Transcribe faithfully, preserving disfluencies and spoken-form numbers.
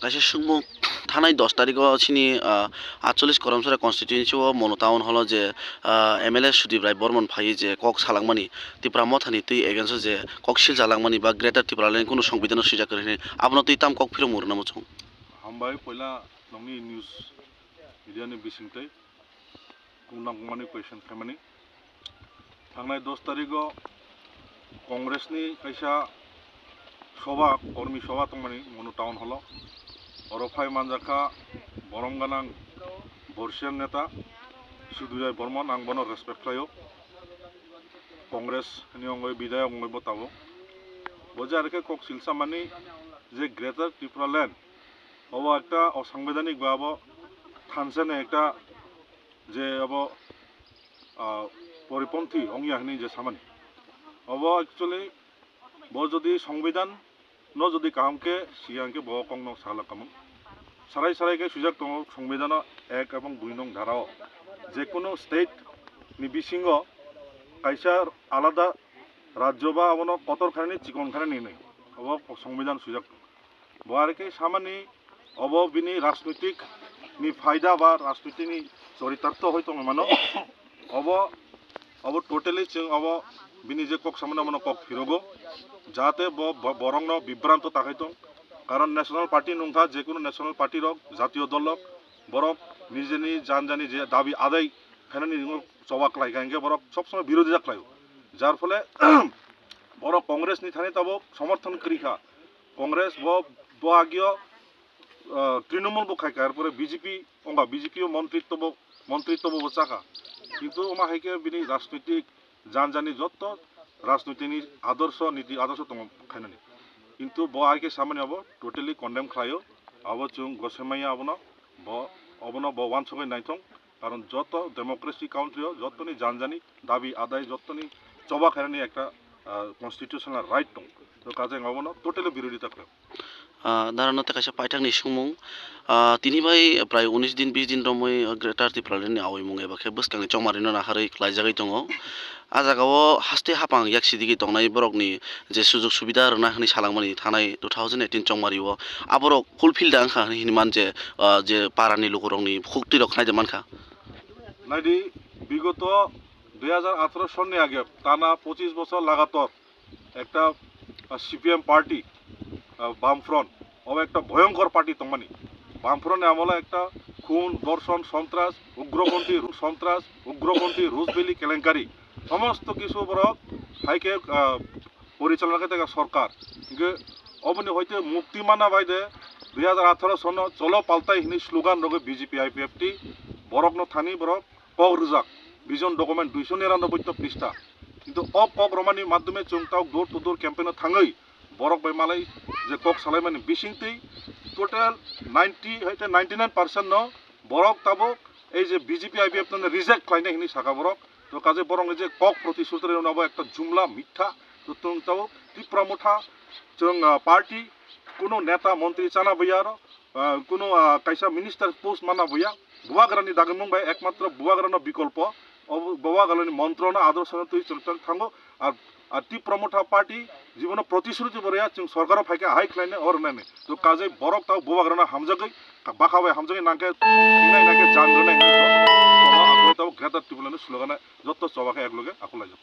Kaisa swngmung, thanai dos tarikh o chini, ah, atchollish Karamchara constituency o Monu town hall o je, ah, M L A Sudip Rai Bormon phaiwi je kok salangmani, Tipra Mothani twi against o je kok silchalangmani ba Greater Tipraland kunu songbidan o swijak kwrwi hwnwi, abono twi tam kok phirokmung rwna muchung. Hambai, poila nongni news media ni bisingtwi. Kung nangmani question khaimani. Thangnai dos tarikh o Congress ni kaisa soba, kormi soba tongmani Monu town hall o. Oro phai manjakha borom ganang borsiyan neta Sudip Rai Bormon, ang bono respect khlaio. Congress ni ongoi bidhayok ongoi bo tabuk. Bo je arokhe kok silchamani je Greater Tipraland, obo ekta osangbidanik ba abo thansa ni ekta je abo, ah, poriponthi ongya hwnwi je samani. Obo actually bo jodi songbidan no jodi kaham khe siya hwnkhe bo kok no salak kamung. Sarai sarai khe swijak tongo songbidano ek ebong dui nong dhara o. Je kunu state ni bisingo kaisa alada rajyo ba abono kotor khainani, chikon khainani hinwi obo songbidan swijak tongo. Bo arokhe samani obo bini rajnoitik ni phaida ba rajnoitik ni choritarto hoi tongwi mano. Obo, obo totally chwng obo bini je kok samani omono kok phirogo, jahate bo, bo, borokno bibranto takhai tong. Karon national party nungkha, jekunu national party rok, jatiyo dol rok, borok nijeni janjani je dabi adai khainani choba khlai kha, hinkhe borok sob somoi birodita khlaio. Jar phole borok Congress ni thani tabuk somorthon kwrwi kha. Congress bo, bo agio, ah, Trinamool bo khai kha, er pore B J P ongba, B J P o montritto bo, montritto bo, bo chakha. Kintu omo hai khe bini rajnoitik janjani jotto rajnoitik ni adorsho, niti adorsho tongo khainani. Kintu bo hai khe samani abo totally condemn khlaio. Abo chwng gosemaya abono, bo, obono bo wansugwi naithong. Karon joto democracy country o jotoni janjani dabi adai, jotoni choba khainani ekta, ah, constitutional right tong. To kaje ang abono totally birodita khlaio. Ah, dara no tei kaisa paithakni swngmung. Ah, tini bai prai unis din, bis din romwi Greater Tipraland ni awi mung eba khe bwskangni chongmari no naharwi klaijagwi tongo. Ah jaga o haste hapang yaksi digi tongnai borokni je sujok subida rwna hwnwi salangmani thanai two thousand eighteen chongmari o, aborok fulfill da wngkha hwnwi hini man je, ah, je parani lukurokni khuktwi rok khnai de mankha. Naidi, bigoto dui hajar atharo sonni age tana pochis bochor lagator ekta, ah, C P M party, ah, Bamfront, obo ekta bhoyonkor party tongmani. Bamfront ni amolo ekta khun, dorshon, sontras, ugroponthi, sontras, ugroponthi, Rus Valley kelenkari, somosto kisu borok hai khe, ah, porichalona khe tongkha sorkar. Hinkhe oboni hoite mukti manna bai de dui hajar atharo sono cholo paltai hwnwi slogan rogwi B J P I P F T borokno thani borok kok rwjak, vision document duiso niranoboi to pista. Kintu o kok romani madhyome chwng tabuk door to door campaign o thangwi borok bai malai je kok salaimani bisingtwi total ninety hoite ninety nine percent no borok tabuk ei je B J P I P F no reject khlainai hwnwi sakha borok. To kaje borokni je kok protisruti rwna bo ekta jumla, mitha. To chwng tabuk Tipra Motha chwng, ah, party kuno neta montri chana buya aro, ah, kuno, ah, kaisa minister post mana buya. Bubagrani dagimung bai ekmatro Bubagrano bikolpo, o Bubagrani montrono adorshono twi chwng thango. Ar, ar Tipra Motha party jibono protisruti bo rwya, chwng sorkaro phaikhe ahai khlainai, o rwnani. To kaje borok tabuk Bubagrano hamjagwi, bwkha bai hamjagwi nangkhe, hinai nangkhe jan rwnai hinwi tabuk Greater Tipraland ni slogan joto choba khe ekloge akhulaijak.